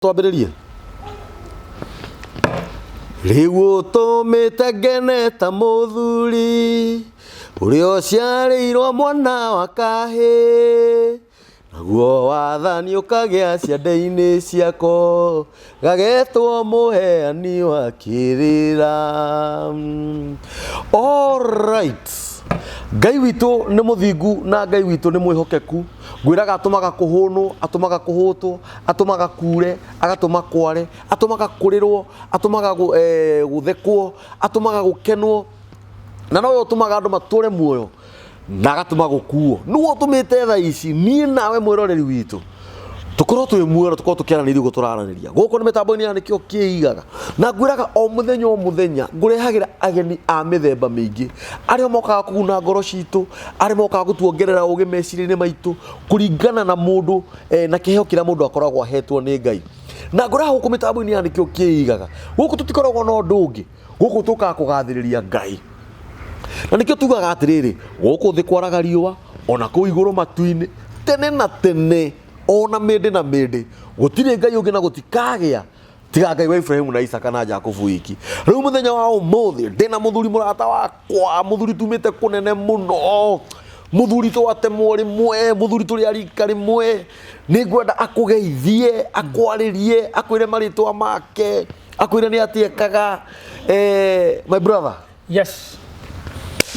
Twambĩrĩrie. Rĩu ũtũmĩte ngene ta mũthuri ũrĩa ũciarĩirwo mwana wa kahĩĩ, naguo wathani ũkagĩa ciande-inĩ ciako, gagetwo mũheani wa kĩrĩra. Alright. Ngai witũ nĩ mũthingu na Ngai witũ nĩ mwĩhokeku. Ngwĩraga atũmaga kũhũnwo, atũmaga kũhũtwo, atũmaga kure, agatũma kware, atũmaga kũrĩrwo, atũmaga gũthekwo, atũmaga gũkenwo, na nowe ũtũmaga andũ matũre muoyo na agatũma gũkuo. Nĩwe ũtũmĩte thaa ici niĩ nawe mwĩroreri witũ tũkorwo twĩ muoyo na tũkorwo tũkĩaranĩria ũguo tũraranĩria gũkũ nĩ mĩtambo-inĩ ya nĩkĩo kĩigaga. Na ngwĩraga o mũthenya o mũthenya ngũrehagĩra ageni a mĩthemba mĩingĩ arĩa mokaga kũguna ngoro citũ, arĩa mokaga gũtuongerera ũgĩ meciria-inĩ maitũ kũringana na mũndũ na kĩheo kĩrĩa mũndũ akoragwo ahetwo nĩ Ngai. Na ngwĩraga gũkũ mĩtambo-inĩ ya nĩkĩo kĩigaga, gũkũ tũtikoragwo na ũndũ ũngĩ, gũkũ tũkaga kũgathĩrĩria Ngai. Na nĩkĩo tugaga atĩrĩrĩ, gũkũ thĩ kwaraga riũa, ona kũu igũrũ matu-inĩ, tene na tene, ona mĩndĩ na mĩndĩ, gũtirĩ Ngai ũngĩ na gũtikagĩa tiga Ngai wa Ibrahimu na Isaka na Jakubu wiki. Rĩu mũthenya wa ũmũthĩ ndĩna mũthuri mũrata wakwa, mũthuri tumĩte kũnene mũno, mũthuri twatemwo rĩmwe, mũthuri tũrĩ a rika rĩmwe. Nĩ ngwenda akũgeithie, akwarĩrie, akwĩre marĩtwa make, akwĩre nĩ atĩa ekaga. My brother. Yes.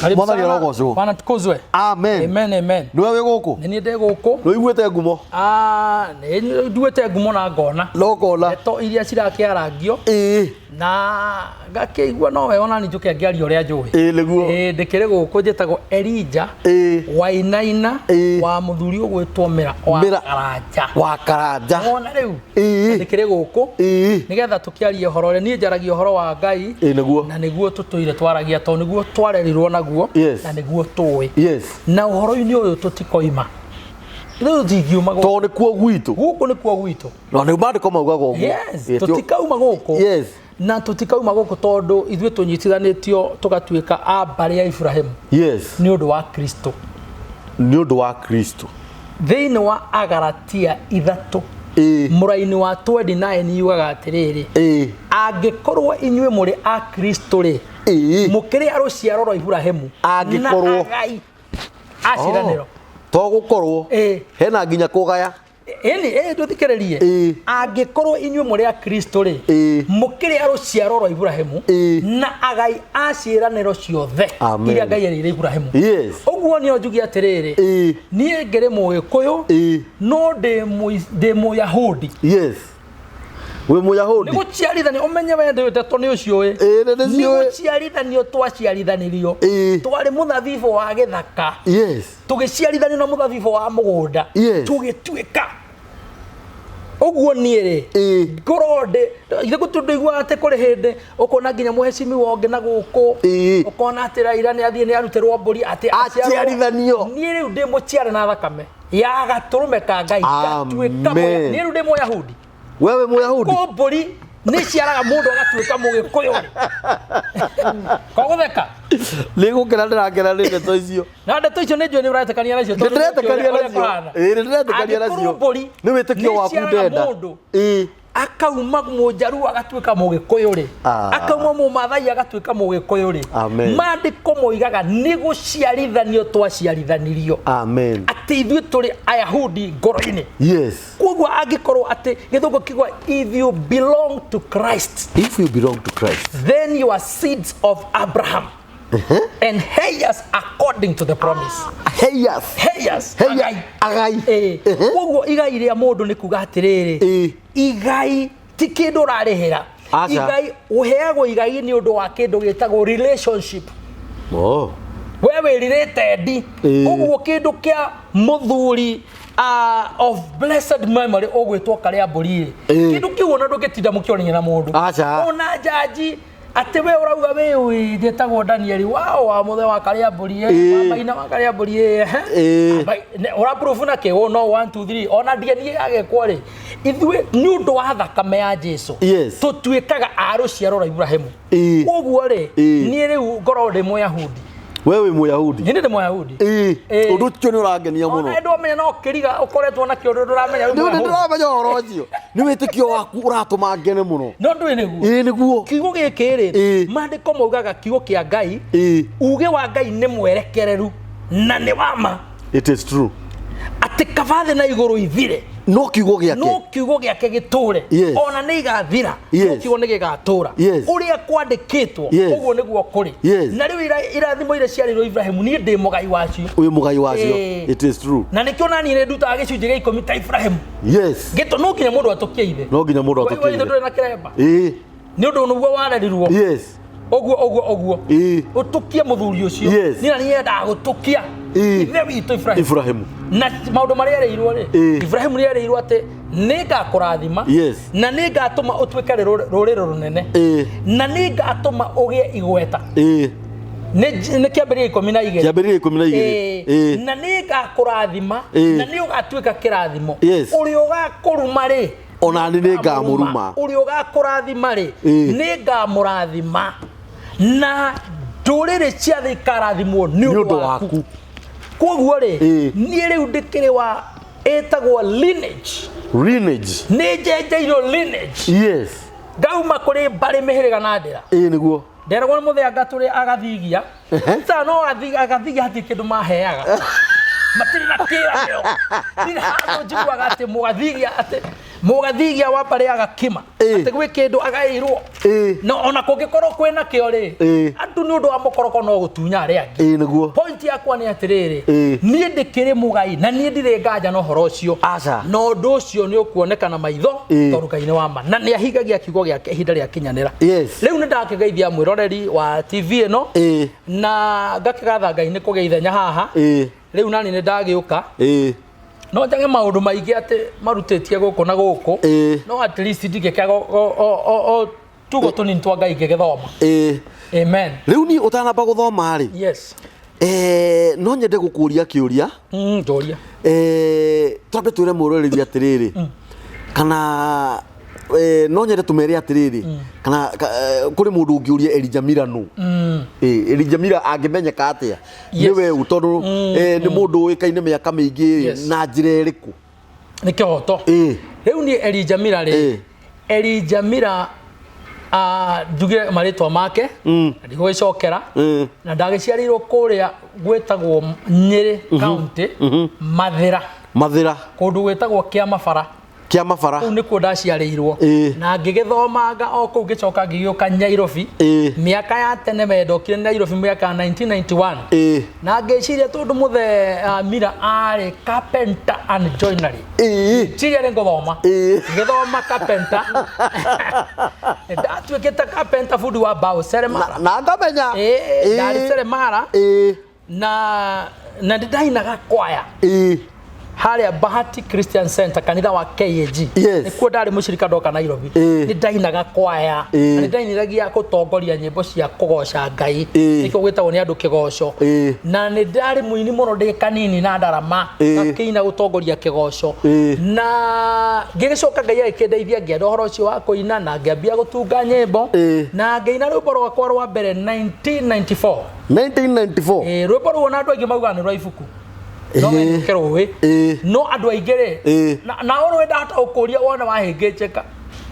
Karibu Mwathani sana. arogocwo. Bwana tukuzwe. Amen. Amen, amen. Nĩwe wĩ gũkũ? Nĩ niĩ ndĩ gũkũ. Nĩ ũiguĩte ngumo? Ah, nĩ nduĩte ngumo na ngona. Na ũkona? Ndeto iria cirakĩarangio. Ĩĩ. Na ngakĩigua no wega ona niĩ njũke ngĩaria ũrĩa njũĩ. Ĩĩ nĩguo. Ĩĩ ndĩkĩrĩ gũkũ njĩtagwo Elijah. Ĩĩ. Wainaina Ĩĩ. wa mũthuri ũgwĩtwo Mĩra wa Mĩra. Karanja. Wa Karanja. Wona rĩu. Ĩĩ. Ndĩkĩrĩ gũkũ. Ĩĩ. Nĩgetha tũkĩarie ũhoro ũrĩa niĩ njaragia ũhoro wa Ngai. Ĩĩ nĩguo. Na nĩguo tũtũire twaragia tondũ nĩguo twarerirwo naguo. Yes. Na nĩguo tũĩ. Yes. Na ũhoro-inĩ ũyũ tũtikoima. Rĩu tũtingiuma gũkũ. Tondũ nĩkuo gwitũ. Gũkũ nĩkuo gwitũ. Na nĩ maandĩko maugaga ũguo. Yes. Ĩĩ, Tũtikauma gũkũ. Yes. Na tũtikauma gũkũ tondũ ithuĩ tũnyitithanĩtio tũgatuĩka a mbarĩ ya Iburahĩmu. Yes. Nĩ ũndũ wa Kristo. Nĩ ũndũ wa Kristo. Thĩinĩ wa Agalatia 3. Ĩĩ. Mũraini wa 29 yugaga atĩrĩrĩ. Ĩĩ. Angĩkorwo inyuĩ mũrĩ a Kristo rĩ. Ĩĩ. Mũkĩrĩ a rũciaro rwa Iburahĩmu. Angĩkorwo. Na agai a ciĩranĩro. Oh, to gũkorwo. Ĩĩ. Hena nginya kũgaya. Ĩni, ĩĩ, ndũthikĩrĩrie. Ĩĩ. Angĩkorwo inyuĩ mũrĩ a Kristo rĩ, Ĩĩ. mũkĩrĩ a rũciaro rwa Iburahĩmu, Ĩĩ. na agai a ciĩranĩro ciothe Amen. iria Ngai erĩire Iburahĩmu. Yes. Ũguo nĩo njuge atĩrĩrĩ, Ĩĩ. niĩ ngĩrĩ Mũgĩkũyũ, Ĩĩ. no ndĩ Mũyahudi. Yes. Wĩ Mũyahudi? Nĩ gũciarithanio, ũmenye we ndeto nĩ ũciũĩ. Ĩĩ, nĩ ndĩciũĩ. Nĩ gũciarithanio twaciarithanirio. Ĩĩ. Twarĩ mũthabibũ wa gĩthaka. Yes. Tũgĩciarithanio na mũthabibũ wa mũgũnda. Yes. Tũgĩtuĩka. Ũguo niĩ rĩ, Ĩĩ. ngorwo ndĩ, ithe gũtirĩ ũndũ ũiguaga atĩ kũrĩ hĩndĩ ũkona nginya mũhecimiwa ũngĩ na gũkũ. Ĩĩ. Ũkona atĩ Raila nĩ athiĩ nĩ arutĩrwo mbũri atĩ aciarwo. Aciarithanio. Niĩ rĩu ndĩ mũciare na thakame ya gatũrũme ka Ngai. Amen. Ngatuĩka Mũya-, niĩ rĩu ndĩ Mũyahudi. We wĩ Mũyahudi? Kũ mbũri nĩ ciaraga mũndũ agatuĩka Mũgĩkũyũ. Kogutheka. Nĩ gũkena ndĩrakena nĩ ndeto icio. Na ndeto icio nĩ njũĩ nĩ ũretĩkania nacio, tondũ Nĩ ndĩretĩkania ũrĩa nacio. kũhana. Ĩĩ, nĩ ndĩretĩkania Angĩkorwo nacio. mbũri Nĩ wĩtĩkio nĩ waku ciaraga ndenda. mũndũ, Ĩĩ. akauma Mũnjaruo agatuĩka Mũgĩkũyũ rĩ, Ah. akauma Mũmathai agatuĩka Mũgĩkũyũ rĩ, Amen. maandĩko moigaga nĩ gũciarithanio twaciarithanirio. Amen. Atĩ ithuĩ tũrĩ Ayahudi ngoro-inĩ. Yes. Koguo angĩkorwo atĩ gĩthũngũ kiuga if you belong to Christ, If you belong to Christ, then you are seeds of Abraham and heirs according to the promise. Heirs. Heirs. Heirs. Agai. Agai. Ĩĩ. Koguo igai rĩa mũndũ nĩ kuga atĩrĩrĩ, Ĩĩ. igai ti kĩndũ ũrarĩhĩra. Aca. Igai ũheagwo igai nĩ ũndũ wa kĩndũ gĩtagwo relationship. Oh. We wĩrirĩte ndi. Ĩĩ. Ũguo kĩndũ kĩa mũthuri of blessed memory ũgwĩtwo karĩa mbũri rĩ. Ĩĩ. Kĩndũ kĩu ona ndũngĩtinda mũkĩonania na mũndũ. Aca. Ona njanji atĩ we ũrauga wĩ wĩ njĩtagwo Daniel wao wa mũthe wa karĩa mbũri ĩ, Ĩĩ. wa maina wa karĩa mbũri ĩ, ehe. Ĩĩ. Ũra proof na kĩ? Oh, no, 1 2 3. Ona DNA yagĩkwo rĩ, ithuĩ nĩ ũndũ wa thakame ya Jesu Yes. tũtuĩkaga a rũciaro rwa Ibrahimu. Ĩĩ. Koguo rĩ, Ĩĩ. niĩ rĩu ngorwo ndĩ Mũyahudi. We wĩ Mũyahudi? Niĩ ndĩ Mũyahudi. Ĩĩ. Ĩĩ. Ũndũ ũcio nĩ ũrangenia mũno. Ona ndwamenya no kĩriga ũkoretwo nakĩo ndũ ndũramenya wĩ Nĩ Mũyahudi. ndĩramenya ũhoro ũcio. Nĩ wĩtĩkio waku ũratũma ngene mũno. No ndũĩ nĩguo. Ĩĩ nĩguo. Kiugo gĩkĩ rĩ, Ĩĩ. maandĩko maugaga kiugo kĩa Ngai, Ĩĩ. uge wa Ngai nĩ mwerekereru na nĩ wa ma. It is true. Atĩ kaba thĩ na igũrũ ithire, No kiugo gĩake. No kiugo gĩake gĩtũre. Yes. Ona nĩ igathira, Yes. no kiugo nĩ gĩgatũra. Yes. Ũrĩa kwandĩkĩtwo, Yes. ũguo nĩguo kũrĩ. Yes. Na rĩu irathimo iria ciarĩirwo Ibrahimu, niĩ ndĩ mũgai wacio. Wĩ mũgai wacio. Ĩĩ. It is true. Na nĩkĩo naniĩ nĩ ndutaga gĩcunjĩ gĩa 10 ta Ibrahimu. Yes. Gĩtũ no nginya mũndũ atũkie ithe. No nginya mũndũ Kwa atũkie ithe ithe. ndũrĩ na kĩremba. Ĩĩ. Nĩ ũndũ nĩguo warerirwo. Yes. Ũguo ũguo ũguo. Ĩĩ. Ũtũkie mũthuri ũcio. Yes. Niĩ na niĩ nyendaga gũtũkia Ĩĩ. ithe witũ Ibrahimu. Ibrahimu. Na maũndũ marĩa erĩirwo rĩ, Ĩĩ. Ibrahimu nĩ erĩirwo atĩ nĩ ngakũrathima Yes. na nĩ ngatũma ũtuĩke rũrĩrĩ rũnene Ĩĩ. na nĩ ngatũma ũgĩe igweta. Ĩĩ. Nĩ kĩambĩrĩria 12. Kĩambĩrĩria 12. Ĩĩ. Ĩĩ. Na nĩ ngakũrathima Ĩĩ. na nĩ ũgatuĩka kĩrathimo. Yes. Ũrĩa ũgakũruma rĩ, Ona niĩ nĩ ngamũruma. Ũrĩa ũgakũrathima rĩ, Ĩĩ. nĩ ngamũrathima na ndũrĩrĩ cia thĩ ikarathimwo nĩ Nĩ ũndũ ũndũ waku. waku. Koguo rĩ, Ĩĩ. niĩ rĩu ndĩkĩrĩ wa ĩtagwo lineage. Lineage. Nĩ njenjeirwo lineage. Yes. Ngauma kũrĩ mbarĩ mĩhĩrĩga na ndĩra. Ĩĩ nĩguo. Nderagwo nĩ mũthenya tũrĩ agathigia. Ehe. Sa no agathigia hatirĩ kĩndũ maheaga. Matirĩ na kĩranĩro. Ndirĩ handũ njiguaga atĩ mũgathigia atĩ mũgathigia wa mbarĩ ya Gakima. Ĩĩ. Atĩ gwĩ kĩndũ agaĩirwo. Ĩĩ. No ona kũngĩkorwo kwĩna kĩo rĩ, Ĩĩ. andũ nĩ ũndũ wa mũkoroko no gũtunya arĩa angĩ. Ĩĩ nĩguo. Point yakwa nĩ atĩrĩrĩ, Ĩĩ. niĩ ndĩkĩrĩ mũgai na niĩ ndirĩ nganja na ũhoro ũcio. Aca. Na ũndũ ũcio nĩ ũkuoneka na maitho Ĩĩ. tondũ Ngai nĩ wa ma na nĩ ahingagia kiugo gĩake ihinda rĩakinyanĩra. Yes. Rĩu nĩ ndakĩgeithia mwĩroreri wa TV ĩno Ĩĩ. na ngakĩgatha Ngai nĩ kũgĩa ithenya haha. Ĩĩ. Rĩu nani nĩ ndagĩũka Ĩĩ. no njage maũndũ maingĩ atĩ marutĩtie gũkũ na gũkũ. Ĩĩ. No at least ndingĩkĩaga o tugo tũnini twa Ngai ngĩgĩthoma. Ĩĩ. Amen. Rĩu niĩ ũtanamba gũthoma rĩ, Yes. no nyende gũkũria kĩũria. Njũria. Twambe twĩre mwĩroreri atĩrĩrĩ, kana no nyende tũmere atĩrĩrĩ, kana kũrĩ mũndũ ũngĩũria Elijah Mira nũ? Ĩĩ, Elijah Mira angĩmenyeka atĩa? Yes. Nĩ we ũ? Tondũ nĩ mũndũ ũĩkaine mĩaka mĩingĩ Yes. na njĩra ĩrĩkũ? Nĩ kĩhoto. Ĩĩ. Rĩu niĩ Elijah Mira rĩ, Ĩĩ. Elijah Mira njuge marĩtwa make na ndigũgĩcokera na ndagĩciarĩirwo kũrĩa gwĩtagwo Nyĩrĩ County, Mathĩra, Mathĩra. kũndũ gwĩtagwo Kĩamabara. Kĩa mabara. Kũu nĩkuo ndaciarĩirwo. Ĩĩ. Na ngĩgĩthomanga o kũu ngĩcoka ngĩgĩũka Nyairobi. Ĩĩ. Mĩaka ya tene me ndokire Nairobi mĩaka ya 1991. Ĩĩ. Na ngĩciria tondũ mũthee Mira arĩ carpenter and joinery. Ĩĩ. Ciria nĩ ngũthoma. Ĩĩ. Ngĩthoma carpenter. Ndatuĩkĩte carpenter bundi wa mbaũ seremala. Na ngamenya. Ĩĩ, ndarĩ seremala Ĩĩ. na nĩ ndainaga kwaya Ĩĩ. harĩa Bahati Christian Center kanitha wa KAG. Yes. Nĩkuo ndarĩ mũcirika ndoka Nairobi. Ĩĩ. Nĩ ndainaga kwaya. Ĩĩ. Na nĩ ndainithagia gũtongoria nyĩmbo cia kũgoca Ngai. Ĩĩ. Nĩkĩo gwĩtagwo nĩ andũ kĩgoco. Ĩĩ. Na nĩ ndarĩ mũini mũno ndĩ kanini na ndarama. Ĩĩ. Ngakĩina gũtongoria kĩgoco. Ĩĩ. Na ngĩgĩcoka Ngai agĩkĩndeithia ngĩenda ũhoro ũcio wa kũina na ngĩambia gũtunga nyĩmbo. Ĩĩ. Na ngĩina rwĩmbo rwakwa rwa mbere 1994. 1994. Ĩĩ, rwĩmbo rũu ona andũ aingĩ maugaga nĩ rwa ibuku. No Ĩĩ. we kĩrũĩ. Ĩĩ. No andũ aingĩ rĩ, Ĩĩ. na ũrũĩ ndahota gũkũria wone wahĩngĩnjĩka.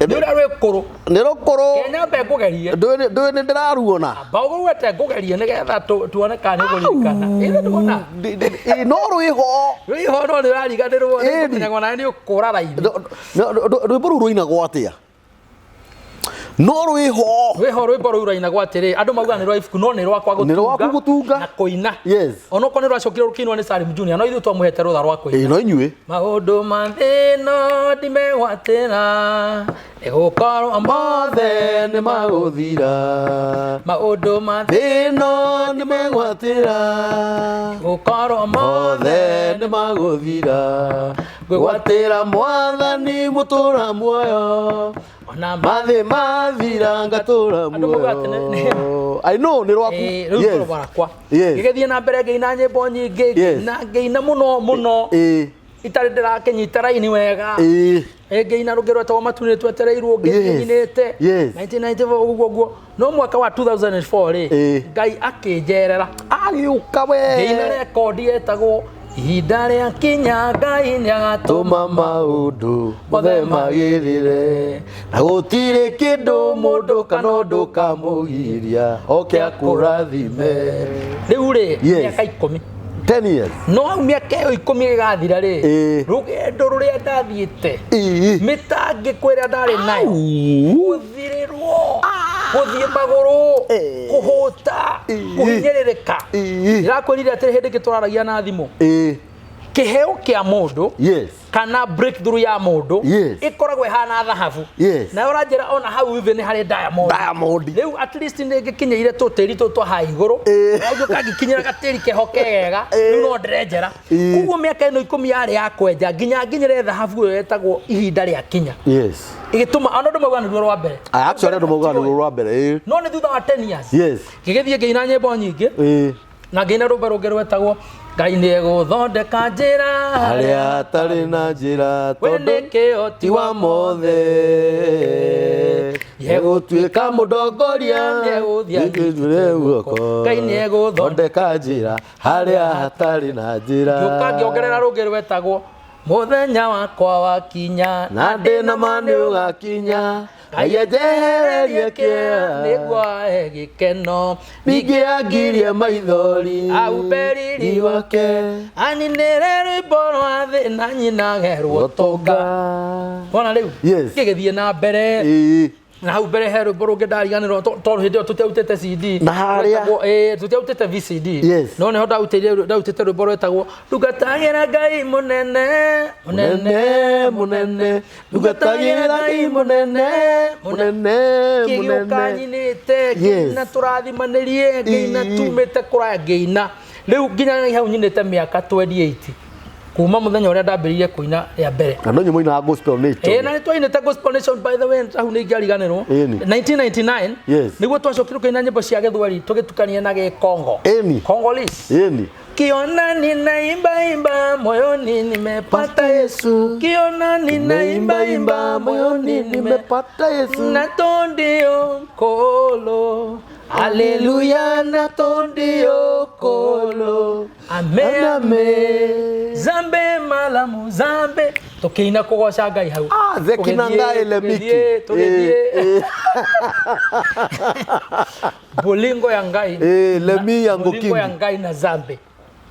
Nĩ ũrĩa rwĩ kũrũ. Nĩ rũkũrũ. Kenya mbe ngũgerie. Ndũĩ nĩ ndĩraruona. Amba ũgũrwete ngũgerie nĩgetha tuone kana nĩ ũkũririkana. Ĩĩ ndũona. Ĩĩ, no rwĩho. Rwĩho no nĩ ũrariganĩrwo nĩ Ĩĩ. kũmenyagwo nawe nĩ ũkũra raini. Rwĩmbo rũu rũinagwo atĩa? No rwĩho. Rwĩho rwĩmbo rũu rũrainagwo atĩrĩ, andũ maugaga nĩ rwa ibuku no nĩ rwakwa Nĩ rwaku gũtunga. na kũina. Yes. Onokorwo nĩ rwacokire rũkĩinwo nĩ Salim Junior, no ithuĩ twamũhete rũtha rwa kũina. Ĩĩ, no inyuĩ. Maũndũ ma thĩ-ĩno ndimegwatĩra, nĩgũkorwo mothe Mothe nĩ magũthira. Maũndũ ma thĩ Thĩ-ĩno nĩ megwatĩra. gũkorwo mothe Mothe nĩ magũthira. Ngwĩgwatĩra Mwathani mũtũra muoyo. ona Mathĩ mathira ngatũra Andũ maugaga atĩ nĩ- muoyo. I know nĩ rwaku. Ĩĩ, rĩu Yes. rwĩmbo rwakwa. Yes. Ngĩgĩthiĩ na mbere ngĩina nyĩmbo nyingĩ, Yes. ngĩina ngĩina mũno mũno. Ĩĩ. Itarĩ ndĩrakĩnyita raini wega. Ĩngĩ ina rũngĩ rwetagwo Matu nĩ twetereirwo ngĩthiĩ nyinĩte. 1994 ũguo ũguo, no mwaka wa 2004 rĩ, Ngai akĩnjerera. Agĩũka we. Ngĩina rekondi yetagwo Ihinda rĩa Kinya, Ngai nĩ agatũma tũma maũndũ mothe magĩrĩre, na gũtirĩ kĩndũ mũndũ kana ũndũ kamũgiria oke akũrathime. Rĩu rĩ, mĩaka 10. 10 years. No hau mĩaka ĩyo 10 ĩgathira rĩ, rũgendo rũrĩa ndathiĩte, mĩtangĩko ĩrĩa ndarĩ nayo, gũthirĩrwo, gũthiĩ magũrũ, kũhũta, kũhinyĩrĩrĩka. Ndĩrakwĩrire atĩrĩ, hĩndĩ ĩngĩ tũraragia na thimũ, kĩheo kĩa mũndũ kana breakthrough ya mũndũ ĩkoragwo ĩhana thahabu. Nayo ũranjĩra ona hau thĩ nĩ harĩ diamond. Diamond. Rĩu at least nĩ ngĩkinyĩire tũtĩri tũtũ twa haha igũrũ. Ngĩũka ngĩkinyĩra gatĩri keho kegega, rĩu no ndĩrenjera. Koguo mĩaka ĩno 10 yarĩ ya kwenja nginya nginyĩre thahabu ĩyo yetagwo Ihinda rĩa Kinya. Ĩgĩtũma ona andũ mauga nĩruo rwa mbere. Ah, actually andũ maugaga nĩruo rwa mbere. No nĩ thutha wa 10 years ngĩgĩthiĩ ngĩina nyĩmbo nyingĩ na ngĩina rwĩmbo rũngĩ rwetagwo Ngai nĩ egũthondeka njĩra harĩa hatarĩ na njĩra, we tondũ nĩ kĩhoti ti wa mothe, egũtuĩka mũndongoria. Nĩegũthiĩ Nĩegũthiĩ guoko. Ngai nĩegũthondeka thondeka njĩra harĩa hatarĩ na njĩra. Ngĩũka ngĩongerera rũngĩ rwetagwo Mũthenya Wakwa Wakinya, na ndĩ na ma nĩ ũgakinya, Ngai anjehererie kĩeha, nĩguo ahe gĩkeno, ningĩ angirie maithori, Aupe riri wake, aninĩre rwĩmbo rwa thĩna, nyinagerwo ũtonga. Wona rĩu, ngĩgĩthiĩ na mbere. Na hau mbere he rwĩmbo rũngĩ ndariganĩrwo, tondũ hĩndĩ ĩyo tũtiarutĩte CD. Na harĩa? Rwetagwo- tũtiarutĩte VCD. No nĩho ndarutĩte rwĩmbo rwetagwo Ndungatagĩra Ngai Mũnene, Mũnene, mũnene, ndungatagĩra Ngai mũnene, mũnene, kĩgĩũka mũnene. nyinĩte, ngĩina tũrathimanĩrie, ngĩina tumĩte kũraya, ngĩina rĩu nginya hau nyinĩte mĩaka 28 kuma mũthenya ũrĩa ndambĩrĩirie kũina rĩa mbere. Na no nyũmũ inaga Gospel Nation. Ĩĩ, na nĩ twainĩte Gospel Nation, by the way, hau nĩ ingĩariganĩrwo. 1999 nĩguo twacokire kũina nyĩmbo cia Gĩthweri tũgĩtukania na Gĩkongo. Congolese. Kiona ninaimba imba moyoni nimepata Yesu. Kiona ninaimba imba moyoni nimepata Yesu. Natondio kolo. Haleluya, natondio kolo. Ame ame. Zambe malamu zambe. Tukiina kugoca Ngai hau. Ah, Zeki na Ngai Lemiki. Tũgĩthiĩ, Bolingo ya Ngai. Lemi ya Bolingo ya Ngokingi. Ngai na Zambe.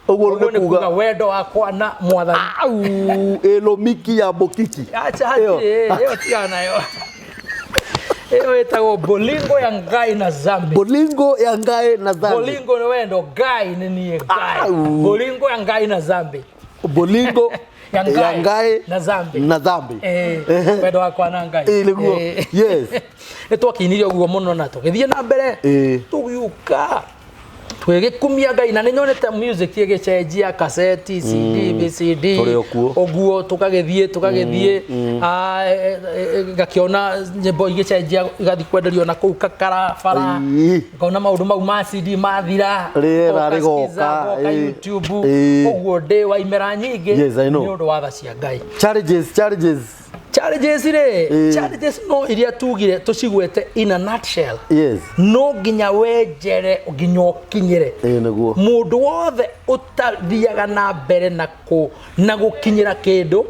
Ũguo Ũguo nĩ nĩ kuga kuga wendo wakwa na Mwathani. Au, Elomiki ya Bokiki. Acha hatirĩ, ĩyo tigana nayo. Ĩyo ĩtagwo Bolingo ya Ngai na Zambe. Bolingo ya Ngai na Zambe. Bolingo nĩ wendo, Ngai nĩ niĩ Ngai. Au. Bolingo ya Ngai na Zambe. Bolingo Ya Ngai ya Ngai na Zambe. Na Zambe. Wendo wakwa na Ngai. Nĩguo. Nĩ twakinire ũguo mũno na tũgĩthiĩ na mbere, tũgĩũka twĩgĩkumia Ngai, na nĩ nyonete music ĩgĩcenjia, kaseti, CD, VCD. Tũrĩ o kuo. Ũguo tũkagĩthiĩ tũkagĩthiĩ, ngakĩona nyĩmbo igĩcenjia, igathiĩ kwenderio na kũu kakara bara. Ngona maũndũ mau ma CD mathira, Rĩera ngoka rĩgoka, Skiza, ngoka YouTube. Ũguo ndĩ wa imera nyingĩ Yes, I know. nĩ ũndũ wa tha cia Ngai. Challenges, challenges. Challenges rĩ, challenges no iria tugire tũcigwete in a nutshell. No nginya wenjere nginya ũkinyĩre. Nĩguo. Mũndũ wothe ũtathiaga na mbere na kũ na gũkinyĩra kĩndũ,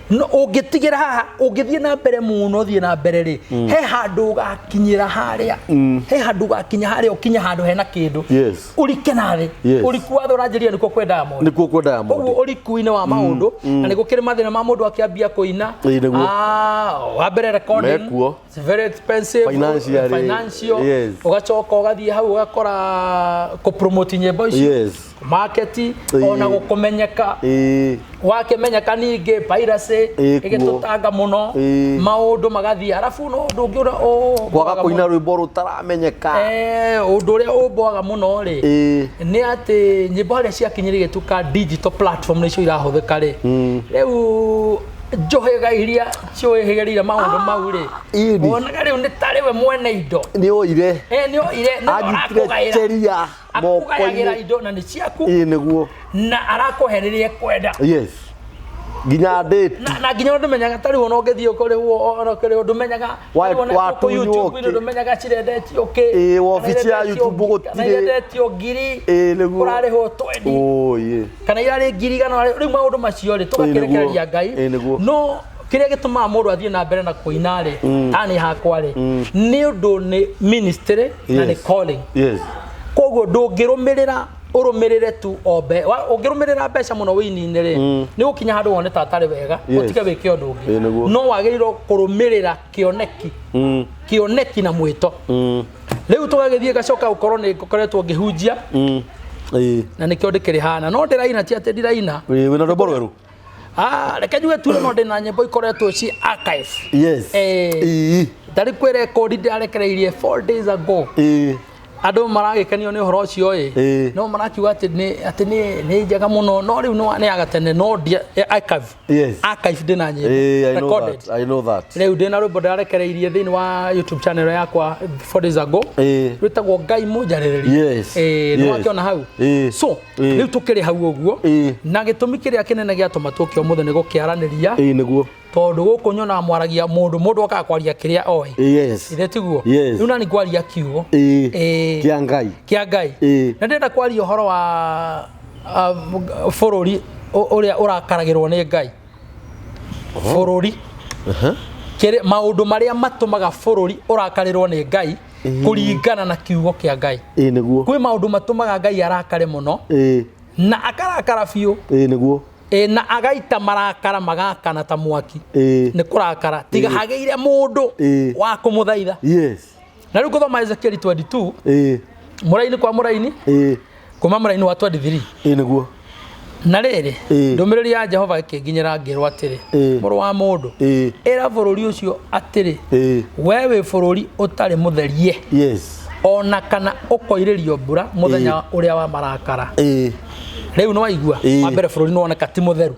no ũngĩtigĩra haha, ũngĩthiĩ na mbere mũno, ũthiĩ na mbere rĩ, he handũ ũgakinyĩra harĩa, he handũ ũgakinya harĩa, ũkinye handũ hena kĩndũ, ũrike na thĩ. Ũriku wa thĩ ũranjĩria nĩkuo kwendaga mũndũ. Nĩkuo kwendaga mũndũ. Ũguo ũriku-inĩ wa maũndũ, na nĩ gũkĩrĩ mathĩna ma mũndũ akĩambia kũina. Nĩguo. Wa mbere recording. Mekuo. It's very expensive. Financially, Financial. Ũgacoka ũgathiĩ hau ũgakora kũpromote nyĩmbo icio, market, ona gũkũmenyeka. Wakĩmenyeka ningĩ piracy ĩgĩtũtanga mũno, maũndũ magathiĩ, arabu no ũndũ ũngĩ ũrĩa Kwaga ũmboaga kũina mũno- rwĩmbo rũtaramenyeka. Ũndũ ũrĩa ũmboaga mũno rĩ, nĩ atĩ nyĩmbo harĩa ciakinyire igĩtuĩka digital platform nĩcio irahũthĩka rĩ, rĩu njũhĩga iria ciũhĩgĩrĩire maũndũ mau rĩ, wonaga rĩu nĩ tarĩ we mwene indo. Nĩ oire. Nĩ oire, nĩ Anyitire arakũgaĩra. cheria Akũgayagĩra moko-inĩ. indo na nĩ ciaku. Nĩguo. Na arakũhe rĩrĩa ekwenda. Nginya date. Na nginya ndũmenyaga ta rĩu ona ũngĩthiĩ ũkũrĩhwo, ona ũkĩrĩhwo ndũmenyaga. Rĩu ona gũkũ Watunywo YouTube-inĩ kĩ? ndũmenyaga cirendetio kĩ. Ĩĩ, kana wabici ya irendetio YouTube kana gũtirĩ. irendetio ngiri, Ĩĩ, nĩguo. ũrarĩhwo 20 Ũĩ. kana irarĩ 100,000 rĩu maũndũ macio rĩ, tũgakĩrekereria Ngai. Ĩĩ, nĩguo. No kĩrĩa gĩtũmaga mũndũ athiĩ na mbere na kũina rĩ, ta niĩ hakwa rĩ, nĩ ũndũ nĩ ministry na nĩ calling. Koguo ndũngĩrũmĩrĩra ũrũmĩrĩre tu o mbe ũngĩrũmĩrĩra mbeca mũno wĩini-inĩ rĩ, nĩ ũgũkinya handũ wone ta atarĩ wega, ũtige wĩke ũndũ ũngĩ. Ĩĩ, nĩguo. No wagĩrĩirwo kũrũmĩrĩra kĩoneki, kĩoneki na mwĩto. Rĩu tũgagĩthiĩ gacoka gũkorwo nĩ ngoretwo ngĩhunjia, na nĩkĩo ndĩkĩrĩ hana no ndĩraina, ti atĩ ndiraina. Ĩĩ, wĩna rwĩmbo rwerũ? Ah, reke njuge tu no ndĩna nyĩmbo ikoretwo ci archive. Tarĩ kwĩ rekondi ndĩrarekereirie 4 days ago. Andũ maragĩkenio nĩ ũhoro ũcio ĩ. No marakiuga atĩ nĩ atĩ nĩ nĩ njega mũno, no rĩu nĩ ya gatene, no ndia archive. Archive ndĩna nyĩmbo I know recorded. that. I know that. Rĩu ndĩna rwĩmbo ndĩrarekereirie thĩinĩ wa YouTube channel yakwa 4 days ago, rwĩtagwo Ngai Mũnjarĩrĩri. Nĩ wakĩona hau. So rĩu tũkĩrĩ hau ũguo, na gĩtũmi kĩrĩa kĩnene gĩatũma tũke ũmũthĩ nĩ gũkĩaranĩria, Ĩĩ, nĩguo. tondũ gũkũ nyonaga mwaragia mũndũ, mũndũ okaga kwaria kĩrĩa oĩ. Ithe tiguo? Rĩu nani ngwaria kiugo Kĩa Ngai. Kĩa Ngai. Na ndĩrenda kwaria ũhoro wa bũrũri ũrĩa ũrakaragĩrwo nĩ Ngai, bũrũri kĩrĩ maũndũ marĩa matũmaga bũrũri ũrakarĩrwo nĩ Ngai kũringana na kiugo kĩa Ngai. Ĩĩ, nĩguo. Kwĩ maũndũ matũmaga Ngai arakare mũno, na akarakara biũ. Ĩĩ, nĩguo. Na agaita marakara magakana ta mwaki. Nĩ kũrakara tiga hagĩire mũndũ wa kũmũthaitha. Na rĩu ngũthoma Ezekiel 22, mũraini kwa mũraini, kuma mũraini wa 23. Ĩĩ, nĩguo. Na rĩrĩ, ndũmĩrĩri ya Jehova ĩkĩnginyĩra ngĩrwo atĩrĩ, mũrũ wa mũndũ, ĩra bũrũri ũcio atĩrĩ, we wĩ bũrũri ũtarĩ mũtherie, ona kana ũkoirĩrio mbura mũthenya ũrĩa wa marakara. Rĩu nĩ waigua, wa mbere bũrũri nĩ woneka ti mũtheru.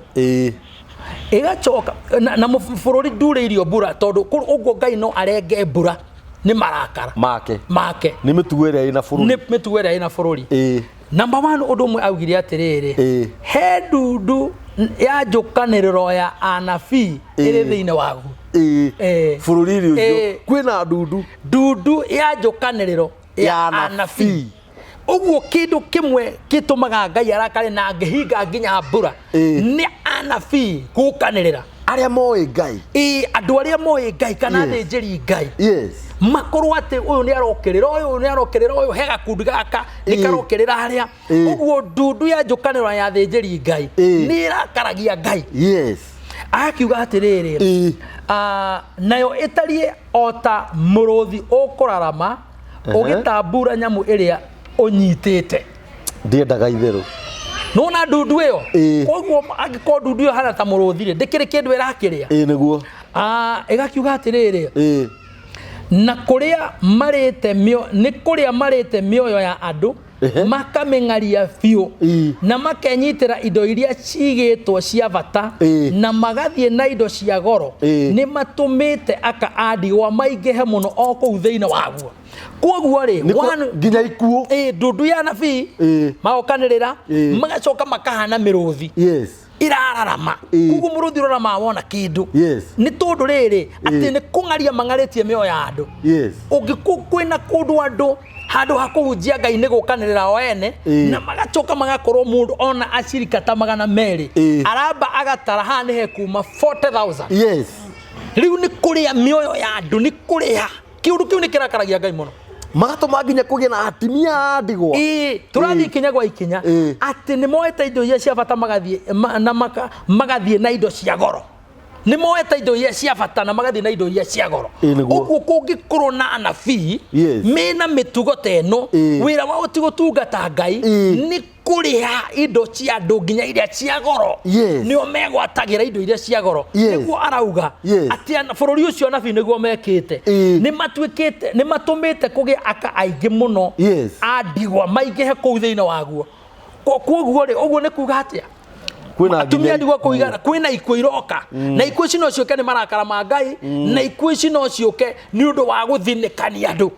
Ĩgacoka na bũrũri ndurĩirio mbura, tondũ ũguo Ngai no arenge mbura nĩ marakara make make. Nĩ mĩtugo ĩrĩa ĩna bũrũri. Nĩ mĩtugo ĩrĩa ĩna bũrũri. Number one, ũndũ ũmwe augire atĩrĩrĩ, he ndundu ya njũkanĩrĩro ya anabii ĩrĩ thĩinĩ waguo. Bũrũri-inĩ ũcio kwĩna ndundu. Ndundu ya njũkanĩrĩro ya Ya anabii. anabii. Ũguo kĩndũ kĩmwe gĩtũmaga Ngai arakare na angĩhinga nginya mbura nĩ anabii gũkanĩrĩra. Arĩa moĩ Ngai. Ĩĩ, andũ arĩa moĩ Ngai kana athĩnjĩri Ngai makorwo atĩ ũyũ nĩ arokĩrĩra ũyũ, nĩ arokĩrĩra ũyũ, he gakundi gaka nĩ karokĩrĩra harĩa. Ũguo ndundu ya njũkanĩrĩro ya athĩnjĩri Ngai nĩ ĩrakaragia Ngai. Agakiuga atĩrĩrĩ, nayo ĩtariĩ o ta mũrũthi ũkũrarama ũgĩtambura nyamũ ĩrĩa ũnyitĩte. Ndiendaga itherũ. Nona ndundu ĩyo? Koguo angĩkorwo ndundu ĩyo hana ta mũrũthi rĩ, ndĩkĩrĩ kĩndũ ĩrakĩrĩa. Ĩĩ, nĩguo. Ĩgakiuga atĩrĩrĩ, na kũrĩa marĩte mĩo, nĩ kũrĩa marĩte mĩoyo ya andũ, makamĩng'aria biũ, na makenyitĩra indo iria cigĩtwo cia bata, na magathiĩ na indo cia goro, nĩ matũmĩte aka a ndigwa maingĩhe mũno o kũu thĩinĩ waguo. Koguo rĩ, Nĩ nginya ikuũ. Ndundu ya anabii magokanĩrĩra, magacoka makahana mĩrũthi irararama. Koguo mũrũthi ũrarama wona kĩndũ. Nĩ tondũ rĩrĩ, atĩ nĩ kũng'aria mang'arĩtie mĩoyo ya andũ. Ũngĩkũ kwĩna kũndũ andũ handũ ha kũhunjia Ngai nĩ gũkanĩrĩra o ene, na magacoka magakorwo mũndũ ona acirika ta 200, aramba agatara haha nĩ hekuma 40,000. Rĩu nĩ kũrĩa mĩoyo ya andũ, nĩ kũrĩa kĩũndũ kĩu nĩ kĩrakaragia Ngai mũno. Magatũma nginya kũgĩe na atumia a ndigwa. Ĩĩ, tũrathiĩ ikinya gwa ikinya, atĩ nĩ moete indo iria cia bata magathiĩ na magathiĩ na indo cia goro. Nĩ moete indo iria cia bata na magathiĩ na indo iria cia goro. Ĩĩ, nĩguo. Ũguo kũngĩkorwo na anabii mena mĩtugo ta ĩno, wĩra wao ti gũtungata Ngai, nĩ kũrĩha indo cia andũ nginya iria cia goro. Nĩo megwatagĩra indo iria cia goro. Nĩguo arauga atĩ bũrũri ũcio anabii nĩguo mekĩte. Nĩ matuĩkĩte, nĩ matũmĩte kũgĩe aka aingĩ mũno a ndigwa maingĩhe kũu thĩinĩ waguo. Koguo rĩ, ũguo nĩ kuga atĩa? Kwĩna Atumia nginya ndigwa kũigana, kwĩna ikuũ iroka. Na ikuũ ici no ciũke nĩ marakara ma Ngai, na ikuũ ici no ciũke nĩ ũndũ wa gũthinĩkania andũ.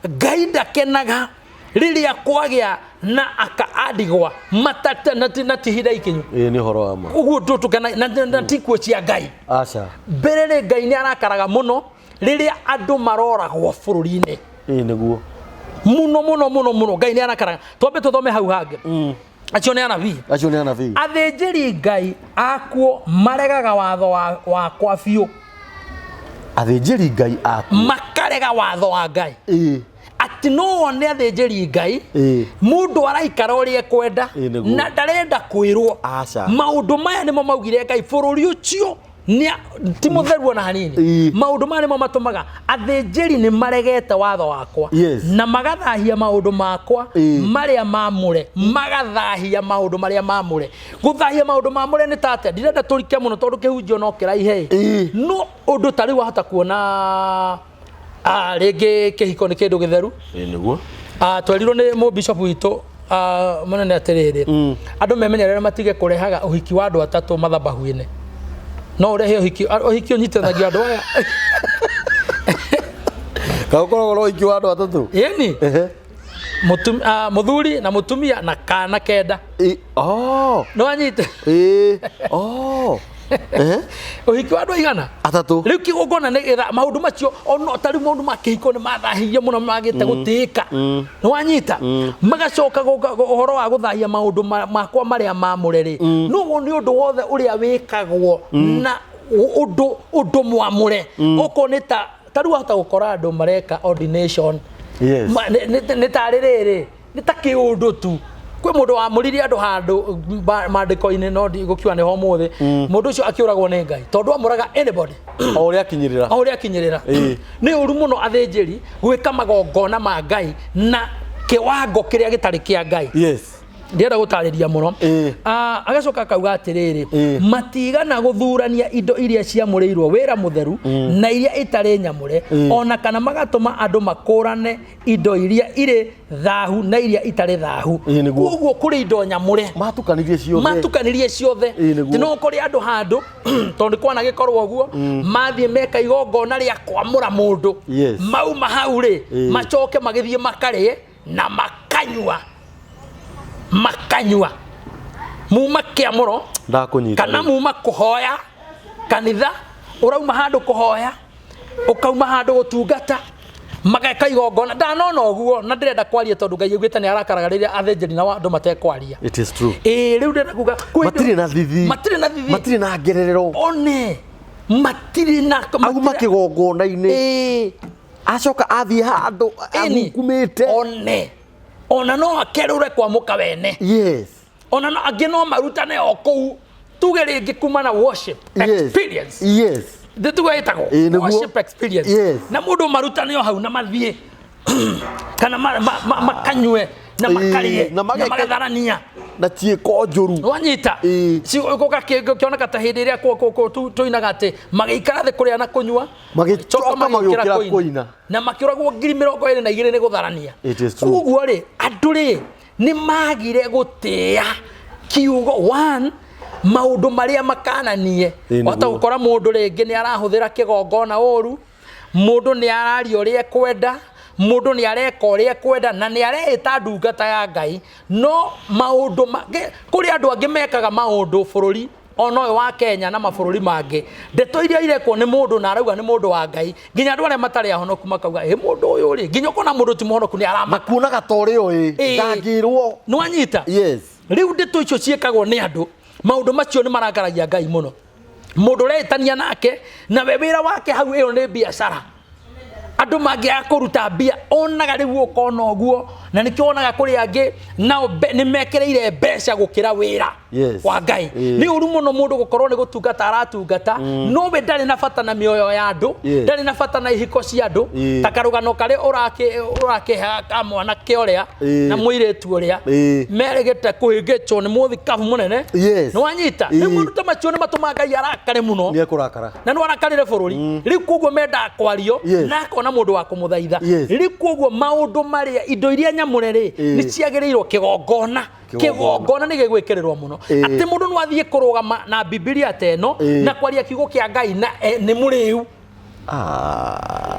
Ngai ndakenaga Rĩrĩa kwagĩa na aka a ndigwa matata na ti ihinda ikinyu. Ĩĩ, nĩ ũhoro wa ma. Ũguo tũtũkana na ti ikuũ cia Ngai. Aca. Mbere rĩ, Ngai nĩ arakaraga mũno rĩrĩa andũ maroragwo bũrũri-inĩ. Ĩĩ, nĩguo. Mũno mũno mũno mũno Ngai nĩ arakaraga. Twambe tũthome hau hangĩ. Acio nĩ anabii. Acio nĩ anabii. Athĩnjĩri Ngai akuo maregaga watho wakwa biũ. Athĩnjĩri Ngai akuo makarega watho wa Ngai. Ĩĩ. Atĩ no wone athĩnjĩri Ngai, Ĩĩ. mũndũ araikara ũrĩa ekwenda. Ĩĩ, nĩguo. Na ndarenda kwĩrwo. Aca. Maũndũ maya nĩmo maugire Ngai bũrũri ũcio ti mũtheru ona hanini. Ĩĩ. Maũndũ maya nĩmo matũmaga athĩnjĩri nĩ maregete watho wakwa. Yes. Na magathahia maũndũ makwa Ĩĩ. marĩa mamũre. Magathahia maũndũ marĩa mamũre. Gũthahia maũndũ mamũre nĩ ta atĩa? Ndirenda tũrike mũno tondũ kĩhunjio no kĩraihe. Ĩĩ. No ũndũ ta rĩu wahota kuona rĩngĩ kĩhiko nĩ kĩndũ gĩtheru. Ĩĩ, nĩguo. Twerirwo nĩ mũbishop witũ mũnene atĩrĩrĩ, andũ memenyerere matige kũrehaga ũhiki wa andũ atatũ mathabahu-inĩ. No ũrehe ũhiki, ũhiki ũnyitithanagia andũ aya. Ka ũkoragwo na ũhiki wa andũ atatũ? Ĩni. Ehe. Mũthuri na mũtumia na kana kenda. Ĩ, oh. Nĩ wanyita? Ĩ, oh. Ehe. Ũhiki wa andũ aigana? Atatũ. Rĩu kĩgongona nĩ getha maũndũ macio ona ta rĩu maũndũ ma kĩhiko nĩ mathahirie mũno magĩte gũtĩĩka. Nĩ wanyita? Magacoka ũhoro wa gũthahia maũndũ makwa marĩa mamũre rĩ. No wone ũndũ wothe ũrĩa wĩkagwo na ũndũ mwamũre. Okorwo nĩ ta rĩu wahota gũkora andũ mareka ordination. Yes. Nĩ tarĩ rĩrĩ, nĩ ta kĩũndũ tu. Kwĩ mũndũ wamũririe andũ handũ maandĩko-inĩ, no ndigũkiuga nĩho ũmũthĩ. Mũndũ ũcio akĩũragwo nĩ Ngai tondũ amũraga anybody. O ũrĩa akinyĩrĩra. O ũrĩa akinyĩrĩra. Ĩĩ. Nĩ ũru mũno athĩnjĩri gwĩka magongona ma Ngai na kĩwango kĩrĩa gĩtarĩ kĩa Ngai. Yes. Ndienda gũtarĩria mũno. Ĩĩ. Agacoka akauga atĩrĩrĩ, Ĩĩ. matigana gũthurania indo iria ciamũrĩirwo wĩra mũtheru na iria itarĩ nyamũre, Ĩĩ. ona kana magatũma andũ makũrane indo iria irĩ thahu na iria itarĩ thahu. Ĩĩ, nĩguo. Koguo kũrĩ indo nyamũre. Matukanirie ciothe. Matukanirie ciothe. Ĩĩ, nĩguo. Ti no kũrĩ andũ handũ, tondũ kwanagĩkorwo ũguo, mathiĩ meka igongona rĩa kwamũra mũndũ. Yes. Mauma hau rĩ, Ĩĩ. macoke magĩthiĩ makarĩe na makanyua. Makanyua. Muma kĩamũro, Ndakũnyita kana rĩu. muma kũhoya kanitha, ũrauma handũ kũhoya, ũkauma handũ gũtungata, mageka igongona. Ndanona ũguo na ndĩrenda kwaria tondũ Ngai augĩte nĩ arakaraga rĩrĩa athĩnjĩri na andũ matekwaria. It is true. Ĩĩ, rĩu ndĩrenda kuga, kwĩ Matirĩ na thithi. Matirĩ na thithi. Matirĩ na ngererero. One. Matirĩ na Auma kĩgongona-inĩ. Ĩĩ. Acoka athiĩ handũ Ĩni. ahukumĩte. One. Ona no akerũre kwa mũka wene. Yes. Ona no angĩ no marutane o kũu. Tuge rĩngĩ kuma na worship Yes. experience. Yes. Nĩ tuge ĩtagwo Ĩĩ, nĩguo. worship experience. Yes. Na mũndũ marutane o hau na mathiĩ. Kana makanyue na Ĩĩ, makarĩe na na mageke- magatharania. Na ciĩko njũru. Wanyita? Ĩĩ. Gũkĩoneka ta hĩndĩ ĩrĩa tũinaga atĩ magĩikara thĩ kũrĩa na kũnyua, Magĩcoka coka magĩũkĩra magĩũkĩra kũina. kũina. Na makĩũragwo ngiri mĩrongo ĩrĩ na igĩrĩ nĩ gũtharania. It is true. Koguo rĩ, andũ rĩ, nĩ magire gũtĩĩa kiugo one, maũndũ marĩa makananie. Ĩĩ, nĩguo. Wahota gũkora mũndũ rĩngĩ nĩ arahũthĩra kĩgongona ũru, mũndũ nĩ araria ũrĩa ekwenda, mũndũ nĩ areka ũrĩa ekwenda, na nĩ areĩta ndungata ya Ngai. No maũndũ kũrĩ andũ angĩ mekaga maũndũ bũrũri ona ũyũ wa Kenya na mabũrũri mangĩ, ndeto iria irekwo nĩ mũndũ na arauga nĩ mũndũ wa Ngai, nginya andũ arĩa matarĩ ahonoku makauga, ĩ mũndũ ũyũ rĩ, nginya ũkona mũndũ ti mũhonoku nĩ aramaka. Makuonaga ta ũrĩa ũĩ, Ĩĩ. ndangĩrwo. Nĩ wanyita? Yes. Rĩu ndeto icio ciĩkagwo nĩ andũ, maũndũ macio nĩ marakaragia Ngai mũno. Mũndũ ũreĩtania nake, na we wĩra wake hau ĩyo nĩ biacara. Andũ mangĩaga kũruta mbia, onaga rĩu ũkona ũguo, na nĩkĩo wonaga kũrĩ angĩ nao nĩ mekĩrĩire mbeca gũkĩra wĩra Yes. wa Ngai. Ĩĩ. Nĩ ũru mũno mũndũ gũkorwo nĩ gũtungata aratungata, no we ndarĩ na bata na mĩoyo ya andũ, Yes. ndarĩ na bata na ihiko cia andũ, Ĩĩ. ta karũgano karĩa ũrakĩhe ka mwanake ũrĩa Ĩĩ. na mũirĩtu ũrĩa Ĩĩ. merĩgĩte kũhĩngĩcwo nĩ mũthikabu mũnene. Yes. Nĩ wanyita? Ĩĩ. Rĩu maũndũ ta macio nĩ matũmaga Ngai arakare mũno. Nĩ ekũrakara. Na nĩ warakarĩre bũrũri. Rĩu koguo mendaga kwario, Yes. na akona mũndũ wa kũmũthaitha. Yes. Rĩu koguo maũndũ marĩa indo iria nyamũre rĩ, Ĩĩ. nĩ ciagĩrĩirwo kĩgongona. Kĩgongona. Kĩgongona nĩ gĩgwĩkĩrĩrwo mũno. Ĩĩ. Atĩ mũndũ no athiĩ kũrũgama na Bibilia ta ĩno, Ĩĩ. na kwaria kiugo kĩa Ngai na nĩ mũrĩu.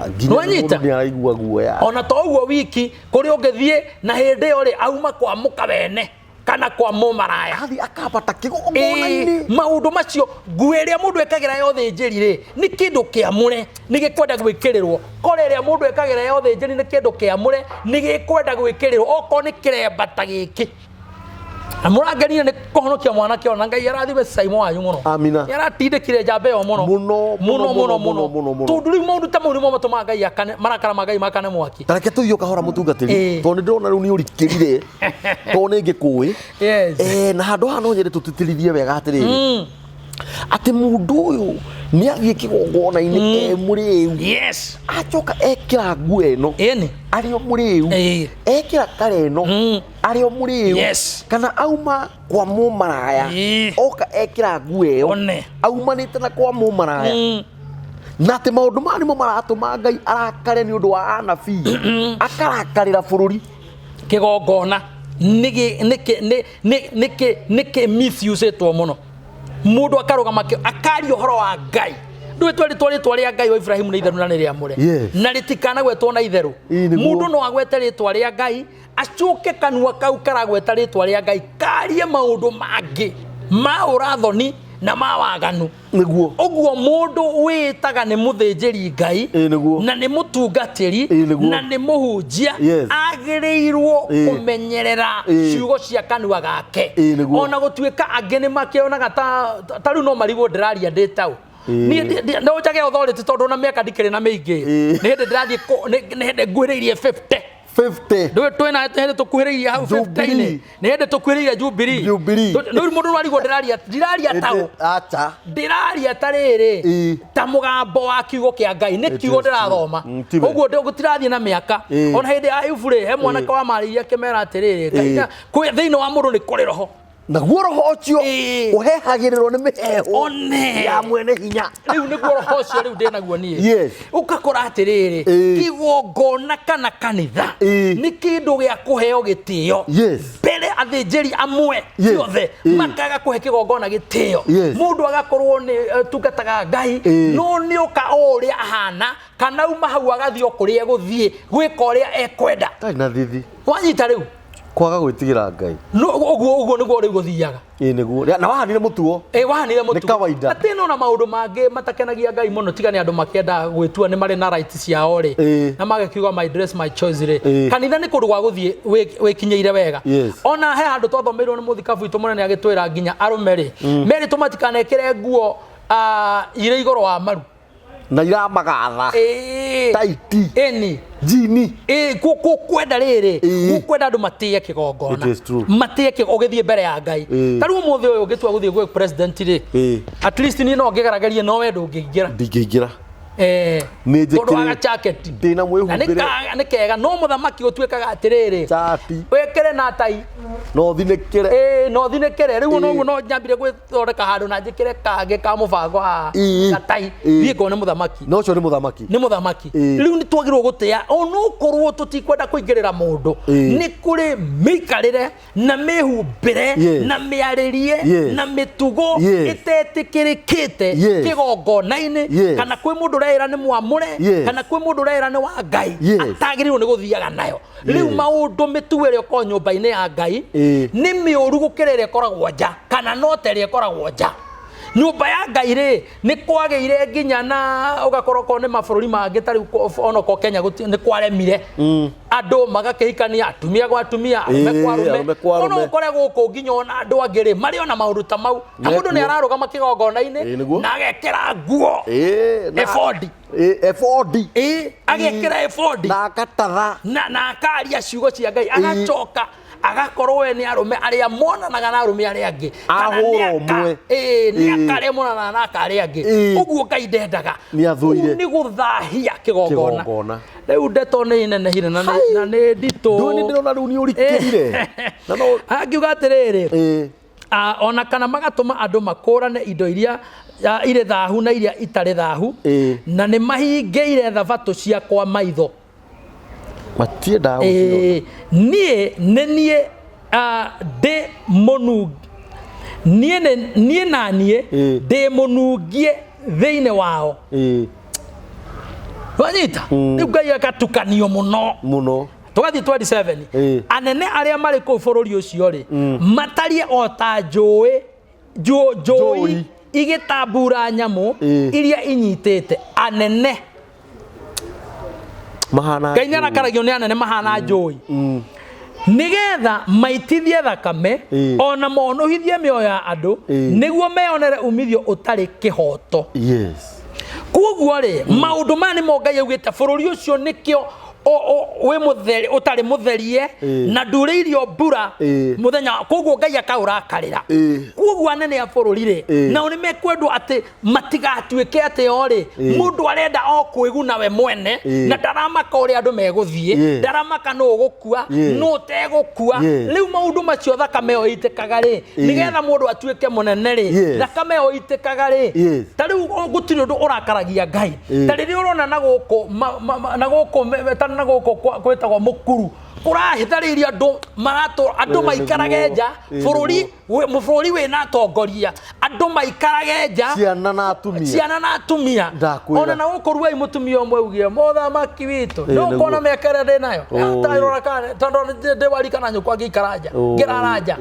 Nginya Nĩwanyita? mũndũ nĩaraigua guoya. Ona to ũguo wiki, kũrĩa ũngĩthiĩ na hĩndĩ ĩyo rĩ, auma kwa mũka wene kana kwa mũmaraya. Athiĩ akambata kĩgongona-inĩ. Ĩĩ, maũndũ macio, nguo ĩrĩa mũndũ ekagĩra ya ũthĩnjĩri rĩ, nĩ kĩndũ kĩamũre, nĩ gĩkwenda gwĩkĩrĩrwo. Kora ĩrĩa mũndũ ekagĩra ya ũthĩnjĩri nĩ kĩndũ kĩamũre, nĩ gĩkwenda gwĩkĩrĩrwo, okorwo nĩ kĩremba ta gĩkĩ. Na mũrangerire nĩ kũhonokia mwanake ona Ngai arathime Saimo wanyu mũno. Amina. Nĩ aratindĩkire njamba ĩyo mũno. Mũno, mũno, mũno, mũno, mũno, mũno. mũno, mũno. Tondũ rĩu maũndũ ta mau nĩmo matũmaga Ngai akane, marakara ma Ngai makane mwaki. Ta reke tũthiĩ o kahora mũtungatĩri, Ĩĩ. tondũ nĩ ndĩrona rĩu nĩ ũrikĩrire, tondũ nĩ ngĩkũĩ. Yes. Na handũ haha no nyende tũtĩtĩrithie wega atĩrĩrĩ, atĩ mũndũ ũyũ nĩ athiĩ kĩgongona-inĩ e mũrĩu, Yes. acoka ekĩra nguo ĩno Ĩni. arĩ o mũrĩu, Ĩĩ. ekĩra kara ĩno arĩ o mũrĩu, Yes. kana auma kwa mũmaraya, Ĩĩ. oka ekĩra nguo ĩyo One. aumanĩte na kwa mũmaraya, na atĩ maũndũ maya nĩmo maratũma Ngai arakare nĩ ũndũ wa anabii, akarakarĩra bũrũri. Kĩgongona nĩkĩ misusetwo mũno, mũndũ akarũgama akaria ũhoro wa Ngai. Ndũĩ twerĩtwo rĩtwa rĩa Ngai wa Ibrahimu nĩ itheru na nĩ rĩamũre, Yes. na rĩtikanagwetwo na itherũ. Ĩĩ, nĩguo. Mũndũ no agwete rĩtwa rĩa Ngai, acoke kanua kau karagweta rĩtwa rĩa Ngai karie maũndũ mangĩ ma ũrathoni na ma waganu. Nĩguo. Ũguo mũndũ wĩtaga nĩ mũthĩnjĩri Ngai, Ĩĩ, nĩguo. na nĩ mũtungatĩri, Ĩĩ, nĩguo. na nĩ mũhunjia, Yes. agĩrĩirwo Ĩĩ. kũmenyerera Ĩĩ. ciugo cia kanua gake. Ĩĩ, nĩguo. Ona gũtuĩka angĩ nĩ makĩonaga ta rĩu no marigwo ndĩraria ndĩ tau. Ĩĩ. Niĩ no njage authority tondũ na mĩaka ndikĩrĩ na mĩingĩ. Ĩĩ. Nĩ hĩndĩ ndĩrathiĩ nĩ hĩndĩ nguhĩrĩirie 50. 50. Ndũĩ twĩna hĩndĩ tũkuhĩrĩirie hau Jubilee. 50-inĩ. Nĩ hĩndĩ tũkuhĩrĩirie Jubilee. Jubilee. Rĩu mũndũ arigwo ndĩraria ndiraria tau, Acha. ndĩraria ta rĩrĩ, Ĩĩ. ta mũgambo wa kiugo kĩa Ngai, nĩ It kiugo is true. ndĩrathoma. Tiwe. Ũguo gũtirathiĩ na mĩaka. Ĩĩ. Ona hĩndĩ ya Ayubu rĩ, he mwanake wamarĩirie akĩmera atĩrĩrĩ, Ngai Ĩĩ. thĩinĩ wa mũndũ nĩ kũrĩ roho. Naguo roho ũcio Ĩĩ. ũhehagĩrĩrwo nĩ mĩheehũ One. ya mwene hinya. Rĩu nĩguo roho ũcio rĩu ndĩnaguo niĩ. Yes. Ũgakora atĩrĩrĩ, Ĩĩ. kĩgongona kana kanitha Ĩĩ. nĩ kĩndũ gĩa kũheo gĩtĩo. Yes. Mbere athĩnjĩri amwe Yes. ciothe Ĩĩ. makaga kũhe kĩgongona gĩtĩo. Yes. Mũndũ agakorwo nĩ tungataga Ngai, Ĩĩ. no nĩ ũka o ũrĩa ahana, kana uma hau agathiĩ o kũrĩa egũthiĩ gwĩka ũrĩa ekwenda. Tarĩ na thithi. Wanyita rĩu? Kwaga gwĩtigĩra Ngai. No, ũguo ũguo nĩguo rĩu gũthiaga. Ĩĩ, nĩguo. Na wahanire mũtugo. Ĩ, wahanire mũtugo. Nĩ kawaida. Atĩ no na maũndũ mangĩ matakenagia Ngai mũno, tiga nĩ andũ makĩenda gwĩtua nĩ marĩ na right ciao rĩ, Ĩĩ. na magakiuga my dress my choice rĩ. Ĩĩ. Kanitha nĩ kũndũ gwa gũthiĩ wĩkinyĩire wega. Yes. Ona he handũ twathomeirwo nĩ mũthikabu witũ mũnene agĩtwĩra nginya arũme rĩ, merĩtwo matikanekĩre nguo irĩ igũrũ wa maru. Na iramagatha. Ĩĩ. Taiti. Ĩni. Jini. Ĩĩ, gũkwenda rĩrĩ, Ĩĩ. gũkwenda andũ matĩe kĩgongona. It is true. Matĩe ũgĩthiĩ mbere ya Ngai. Ĩĩ. Ta rĩu ũmũthĩ ũyũ ũngĩtua gũthiĩ gwĩ president rĩ, Ĩĩ. at least niĩ no ngĩgeragerie, no we ndũngĩingĩra. Ndingĩingĩra. Eh, Nĩ tondũ njĩkĩrĩ- wa gachaketi. Ndĩna Na mwĩhumbĩre. nĩ kega, no mũthamaki gũtuĩkaga atĩrĩrĩ, Cati. wĩkĩre na tai. No thinĩkĩre. Ĩĩ, no thinĩkĩre. Rĩu Ĩĩ. noguo no nyambire gwĩthondeka handũ na njĩkĩre kangĩ ka mũbango haha, Ĩĩ. gatai, Ĩĩ. thiĩ ngone mũthamaki. Na ũcio nĩ mũthamaki. Nĩ mũthamaki. Ĩĩ. Rĩu nĩ twagĩrĩirwo gũtĩa, onokorwo tũtikwenda kũingĩrĩra mũndũ, Ĩĩ. nĩ kũrĩ mĩikarĩre na mĩhumbĩre Yes. na mĩarĩrie Yes. na mĩtugo Yes. ĩtetĩkĩrĩkĩte Yes. kĩgongona-inĩ, Yes. kana kwĩ mũndũ ũreĩra nĩ mwamũre, Yes. kana kwĩ mũndũ ũreĩra nĩ wa Ngai, Yes. atagĩrĩirwo nĩ gũthiaga nayo. Rĩu Yes. maũndũ mĩtugo ĩrĩa ĩkoragwo nyũmba-inĩ ya Ngai Ĩĩ. nĩ mĩũru gũkĩra ĩrĩa ĩkoragwo nja, kana no ta ĩrĩa ĩkoragwo nja. Nyũmba ya Ngai rĩ, nĩ kwagĩire nginya na ũgakorwo korwo nĩ mabũrũri mangĩ ta rĩu onokorwo Kenya nĩ kwaremire, andũ magakĩhikania atumia gwa atumia, arũme Ĩĩ, kwa arũme. arũme kwa arũme. Ona ũkore gũkũ nginya ona andũ angĩ rĩ, marĩ ona maũndũ ta mau, na mũndũ nĩ Mekuo. ararũgama kĩgongona-inĩ Ĩĩ, nĩguo. na agekĩra nguo Ĩĩ, ebodi. Ĩĩ, ebodi. Ĩĩ, agekĩra ebodi Na akatatha. na akaria ciugo cia Ngai, agacoka agakorwo we nĩ arũme arĩa monanaga na arũme arĩa angĩ. Kana nĩ Ahũra ũmwe. Ĩĩ, nĩ Ĩĩ. aka arĩa monanaga na aka arĩa angĩ. Ĩĩ. Ũguo Ngai ndendaga. Nĩ athũire. Kũu nĩ gũthahia kĩgongona. Kĩgongona. Rĩu ndeto nĩ inenehire na nĩ nditũ. Ndũĩ nĩ ndĩrona rĩu nĩ ũrikĩrire. Na no Angiuga atĩrĩrĩ, Ĩĩ. Ona kana magatũma andũ makũrane indo iria irĩ thahu na iria itarĩ thahu, Ĩĩ. na nĩ mahingĩire thabatũ ciakwa maitho. Matiendaga gũciona. Ĩĩ, niĩ nĩ niĩ ndĩ mũnung niĩ niĩ na niĩ Ĩĩ. ndĩ mũnungie thĩinĩ wao. Ĩĩ. Wanyita rĩu Ngai agatukanio mũno. Mũno. Tũgathiĩ 27. Anene arĩa marĩ kũu bũrũri ũcio rĩ, matariĩ o ta njũĩ njũi Njũi. Igĩtambura nyamũ iria inyitĩte. Anene mahana Ngai nĩ arakaragio nĩ anene mahana njũi, nĩgetha maitithie thakame ona monũhithie mĩoyo ya andũ, nĩguo meyonere umithio ũtarĩ kĩhoto. Koguo rĩ, maũndũ maya nĩmo Ngai augĩte bũrũri ũcio nĩkĩo wĩ mũtheri, ũtarĩ mũtherie na ndurĩirio mbura mũthenya, koguo Ngai akaũrakarĩra. Koguo anene a bũrũri rĩ, nao nĩ mekwendwo atĩ matigatuĩke atĩ o rĩ, mũndũ arenda o kwĩguna we mwene na ndaramaka ũrĩa andũ megũthiĩ, ndaramaka nũ ũgũkua, nũ ũtegũkua. Rĩu maũndũ macio, thakame ĩyo ĩitĩkaga rĩ, nĩgetha mũndũ atuĩke mũnene rĩ, thakame ĩyo ĩitĩkaga rĩ, ta rĩu gũtirĩ ũndũ ũrakaragia Ngai ta rĩrĩa ũrona na gũkũ na gũkũ ta na gũkũ gwĩtagwo mũkuru kũrahĩtharĩirie andũ maratũ andũ maikarage nja bũrũri bũrũri wĩna atongoria, andũ maikarage nja. Ciana na atumia. Ciana na atumia. Ndakwĩra. Ona na gũkũ ruai mũtumia ũmwe augire mũthamaki witũ nĩ ũkuona mĩaka ĩrĩa ndĩ nayo, tarora kana tondũ ndĩ warika na nyũkwa ngĩikara nja, ngĩrara nja,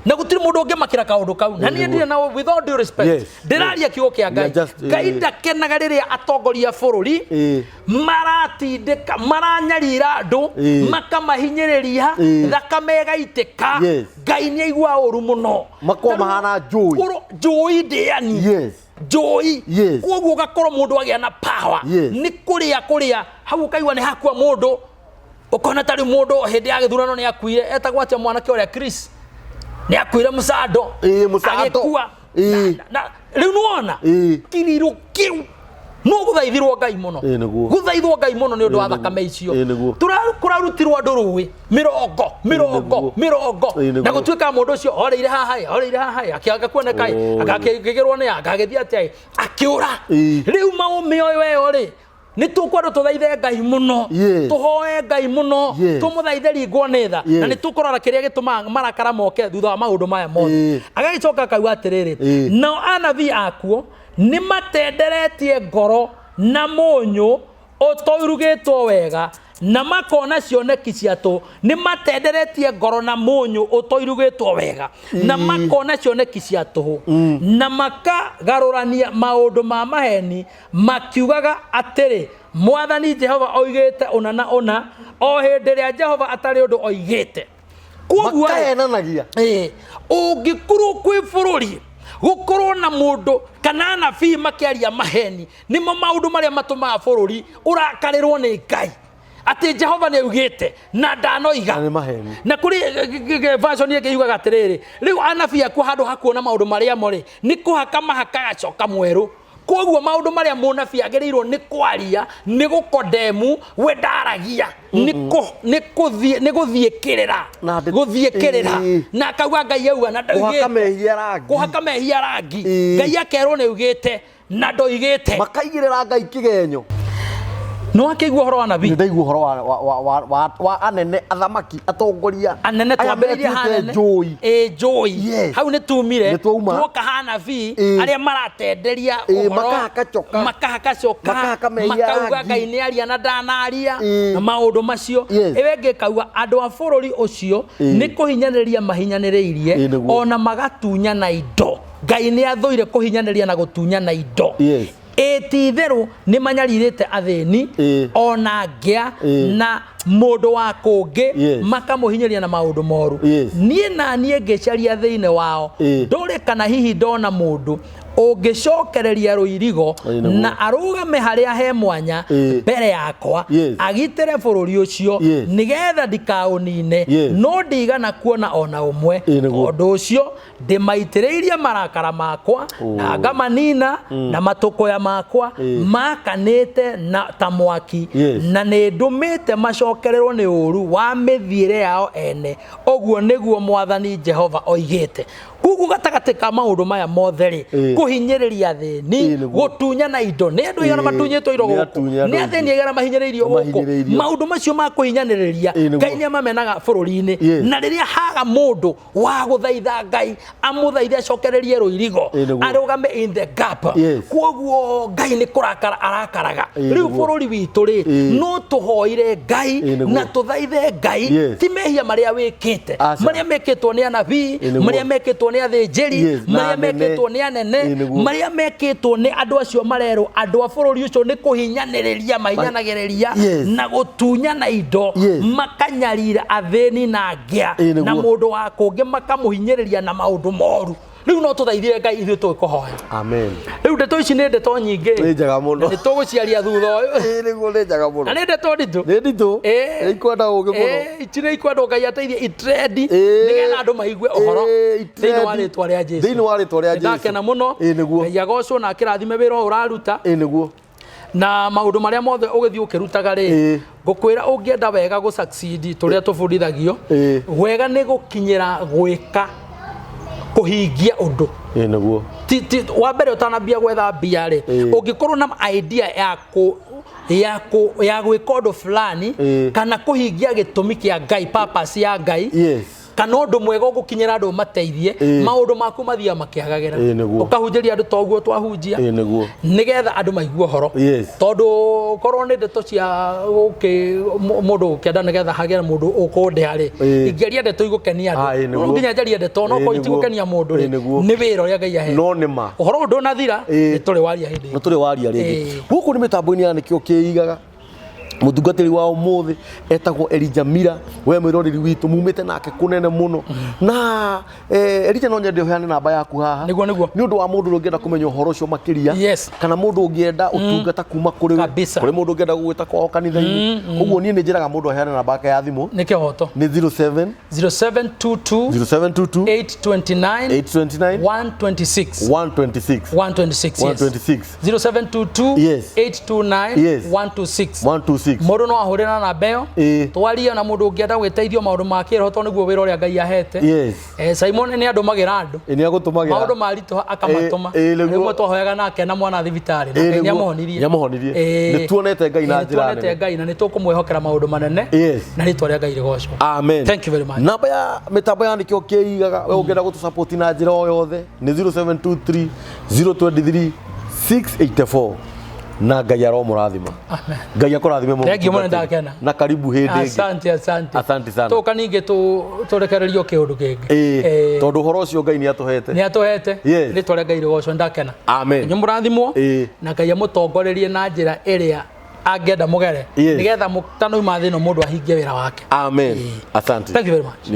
na gũtirĩ mũndũ ũngĩmakĩra kaũndũ kau, na niĩ ndirĩ na, with all due respect, ndĩraria kiugo kĩa Ngai. Ngai ndakenaga rĩrĩa atongoria a bũrũri maratindĩka, maranyarira andũ, makamahinyĩrĩria, thakame ĩgaitĩka. Ngai nĩ aiguaga ũru mũno. Makoragwo Ta rĩu- mahana njũi. Njũi ndĩani. Njũi. Koguo ũgakorwo mũndũ agĩa na power nĩ kũrĩa kũrĩa hau ũkaigua nĩ hakua mũndũ, ũkona ta rĩu mũndũ hĩndĩ ya gĩthurano nĩ akuire, etagwo atĩa mwanake ũrĩa Chris, nĩ akuire mũcando. Ĩĩ, Mũsando. Agĩkua. Na rĩu nĩwona kiriro kĩu no gũthaithirwo Ngai mũno. Ĩĩ, nĩguo. Gũthaithwo Ngai mũno nĩ ũndũ wa Ĩĩ, nĩguo. thakame icio. Ĩĩ, nĩguo. Kũrarutirwo andũ rũĩ mĩrongo mĩrongo nĩguo. mĩrongo, Ĩĩ, nĩguo. na gũtuĩka mũndũ ũcio orĩire haha ĩ, orĩire haha ĩ, akĩaga kuoneka ĩ, akĩgĩrwo nĩ agagĩthiĩ atĩa ĩ, akĩũra. Rĩu mĩoyo ĩyo rĩ, nĩ tũkwendwo tũthaithe Ngai mũno, tũhoe Ngai mũno, tũmũthaithe ringwo nĩ tha, na nĩ tũkũrora kĩrĩa gĩtũmaga marakara moke thutha wa maũndũ maya mothe. Agagĩcoka akauga atĩrĩrĩ, nao anabii akuo nĩ matenderetie ngoro na mũnyũ ũtoirugĩtwo wega, na makona cioneki cia tũ. Nĩ matenderetie ngoro na mũnyũ ũtoirugĩtwo wega, na makona cioneki cia tũhũ, na makagarũrania maũndũ ma maheni, makiugaga atĩrĩ, 'Mwathani Jehova oigĩte ũna na ũna,' o hĩndĩ ĩrĩa Jehova atarĩ ũndũ oigĩte. Koguo rĩ, Makahenanagia. Ĩĩ, ũngĩkorwo kwĩ bũrũri gũkorwo na mũndũ kana anabii makĩaria maheni, nĩmo maũndũ marĩa matũmaga bũrũri ũrakarĩrwo nĩ Ngai, atĩ Jehova nĩ augĩte na ndanoiga. Na nĩ maheni. Na kũrĩ version ĩngĩ yugaga atĩrĩrĩ, rĩu anabii akuo handũ ha kuona maũndũ marĩa mo rĩ, nĩ kũhaka mahakaga coka mwerũ. Koguo maũndũ marĩa mũnabii agĩrĩirwo nĩ kwaria nĩ gũkondemu, we ndaragia, nĩ gũthiĩ kĩrĩra, Na gũthiĩ kĩrĩra, na akauga Ngai auga na kũhaka ndaugĩte. Mehia rangi. Kũhaka mehia rangi. Ngai akerwo nĩ augĩte na ndoigĩte. Makaigĩrĩra Ngai kĩgenyo. Nĩ wakĩigua ũhoro wa nabii? Nĩ ndaigua ũhoro wa anene, athamaki, atongoria anene. Aya Twambĩrĩirie metuĩte hanene. njũi. Ĩ, njũi. Hau nĩ tumire. Nĩ twauma. Tuoka hanabii arĩa maratenderia Ĩ, ũhoro, makahaka coka. Makahaka coka. Makahaka mehia makauga rangi. Ngai nĩ aria na ndanaria, na maũndũ macio. Ĩyo ĩngĩ ĩkauga andũ a bũrũri ũcio nĩ kũhinyanĩrĩria mahinyanĩrĩirie, Nĩguo. ona magatunyana indo. Ngai nĩ athũire kũhinyanĩrĩria na gũtunyana indo. Ĩ ti itherũ nĩ manyarirĩte athĩni, ona ngĩa, na mũndũ wa kũngĩ, makamũhinyĩria na maũndũ moru. Niĩ na niĩ ngĩcaria thĩinĩ wao ndũrĩ kana hihi ndona mũndũ ũngĩcokereria rũirigo Nĩguo. na arũgame harĩa he mwanya mbere yakwa, agitĩre bũrũri ũcio, nĩgetha ndikaũnine, no ndigana kuona ona ũmwe. Nĩguo. Tondũ ũcio ndĩmaitĩrĩirie marakara makwa na ngamanina, na matũkũya makwa makanĩte na ta mwaki, na nĩ ndũmĩte macoke. Nĩmacokererwo nĩ ũũru wa mĩthiĩre yao ene, ũguo nĩguo Mwathani Jehova oigĩte. Koguo gatagatĩ ka maũndũ maya mothe rĩ, kũhinyĩrĩria athĩni, Ĩĩ, nĩguo. gũtunyana indo, nĩ andũ aigana matunyĩtwo indo Nĩ gũkũ, atunye andũ nĩ athĩni aingĩ. aigana mahinyĩrĩirio gũkũ. Mahinyĩrĩirio. Maũndũ macio ma kũhinyanĩrĩria, Ĩĩ, nĩguo. Ngai nĩ amamenaga bũrũri-inĩ. Na rĩrĩa haga mũndũ wa gũthaitha Ngai, amũthaithe acokererie rũirigo, Ĩĩ, nĩguo. arũgame in the gap, koguo Ngai nĩ kũrakara arakaraga. Rĩu bũrũri witũ rĩ, no tũhoire Ngai Ĩĩ, nĩguo. na tũthaithe Ngai, ti mehia marĩa wĩkĩte, Aca. marĩa mekĩtwo nĩ anabii, Ĩĩ, nĩguo. marĩa mekĩtwo nĩ athĩnjĩri, Na marĩa anene. mekĩtwo nĩ anene, Ĩĩ, nĩguo. marĩa mekĩtwo nĩ andũ acio marerwo andũ a bũrũri ũcio nĩ kũhinyanĩrĩria mahinyanagĩrĩria na gũtunyana indo, makanyarira athĩni na ngĩa, Ĩĩ, nĩguo. na mũndũ wa kũngĩ makamũhinyĩrĩria na maũndũ moru. Rĩu no tũthaithire Ngai ithuĩ tũgĩkũhoya. Amen. Rĩu ndeto ici nĩ ndeto nyingĩ. Nĩ njega mũno. Na nĩ tũgũciaria thutha ũyũ. Ĩĩ, nĩguo, nĩ njega mũno. Na nĩ ndeto nditũ. Nĩ nditũ. Ĩĩ. Nĩ ikwenda ũgĩ mũno. Ĩĩ, ici nĩ ikwendwo Ngai ateithie itrendi, nĩgetha andũ maigue ũhoro Ĩĩ, thĩinĩ wa rĩtwa rĩa Jesu. Thĩinĩ wa rĩtwa rĩa Jesu. Nĩndakena mũno. Ĩĩ, nĩguo. Ngai agocwo na akĩrathime wĩra ũyũ ũraruta, Ĩĩ, nĩguo. na maũndũ marĩa mothe ũgĩthiĩ ũkĩrutaga rĩ, ngũkwĩra ũngĩenda wega gũ succeed tũrĩa tũbundithagio, wega nĩ gũkinyĩra gwĩka kũhingia ũndũ. Ĩĩ, nĩguo. Ti wa mbere ũtanambia gwetha mbia rĩ, ũngĩkorwo na idea ya gwĩka ũndũ fulani, kana kũhingia gĩtũmi kĩa Ngai, purpose ya Ngai, kana ũndũ mwega ũgũkinyĩra andũ ũmateithie, maũndũ maku mathiaga makĩagagĩra. Ĩĩ, nĩguo. Ũkahunjĩria andũ ta ũguo twahunjia, Ĩĩ, nĩguo. nĩgetha andũ maigue ũhoro, tondũ korwo nĩ ndeto cia gũkĩ mũndũ gũkĩenda nĩgetha hagĩe na mũndũ ũkũndĩha rĩ, ingĩaria ndeto igũkenia Ah, andũ. ĩĩ, nĩguo. No nginya njarie ndeto no korwo itigũkenia mũndũ rĩ, Ĩĩ, nĩguo. nĩ wĩra ũrĩa Ngai ahete. No nĩ ma. Ũhoro ũyũ ndũnathira, nĩ tũrĩ waria hĩndĩ No ĩngĩ. tũrĩ waria rĩngĩ. Gũkũ nĩ mĩtambo-inĩ ya Nĩkĩo Kĩigaga. Mũtungatĩri wa ũmũthĩ etagwo Elijah Mira, we mwĩroreri witũ mumĩte nake kũnene mũno. Na Elijah, no nyende ũheane namba yaku haha. Nĩguo. Nĩ ũndũ wa mũndũ ũrĩa ũngĩenda kũmenya ũhoro ũcio makĩria, kana mũndũ ũngĩenda ũtungata kuma kũrĩ we, Kabisa. kũrĩ mũndũ ũngĩenda gũgwĩta kwao kanitha-inĩ. Ũguo niĩ nĩ njĩraga mũndũ aheane namba yake ya thimũ. Nĩ kĩhoto. Nĩ 07 0722 0722 829 829 126. 126. 126, yes. 126. 0722 829 126. 126. Mũndũ no ahũre na namba ĩyo, twarie na mũndũ ũngĩenda gwĩteithio maũndũ ma kĩroho, tondũ nĩguo wĩra ũrĩa Ngai ahete. Simon nĩ andũmagĩra andũ Ĩ, nĩ agũtũmagĩra maũndũ maritũha akamatũma. Ĩĩ, nĩguo. Rĩmwe twahoyaga nake na mwana thibitarĩ na Ngai Nĩguo. nĩamũhonirie. Nĩamũhonirie. Nĩ tuonete Ngai na Ĩĩ, njĩra nĩtuonete nene. Ngai na nĩ tũkũmwĩhokera maũndũ manene, na rĩtwa rĩa Ngai rĩgocwo. Amen. Thank you very much. Namba ya mĩtambo ya Nĩkĩo Kĩigaga, we ũngĩenda gũtũsupport na njĩra o yothe, nĩ 0723 023 684, na Ngai aromũrathima. Amen. Ngai akũrathime mũno. Thank you mũno, ndakena. Na karibu hĩndĩ ĩngĩ. Asante, asante. Asante sana. Tũka ningĩ tũrekererio kĩũndũ kĩngĩ. Ĩĩ, tondũ ũhoro ũcio Ngai nĩ atũhete. Nĩ atũhete. Rĩtwa rĩa Ngai rĩgocwo, ndakena. Amen. Inyuĩ mũrathimwo, na Ngai amũtongorerie na njĩra ĩrĩa angĩenda mũgere, nĩgetha mũtanauma thĩ ĩno mũndũ ahingie wĩra wake. Amen. Asante. Thank you very much.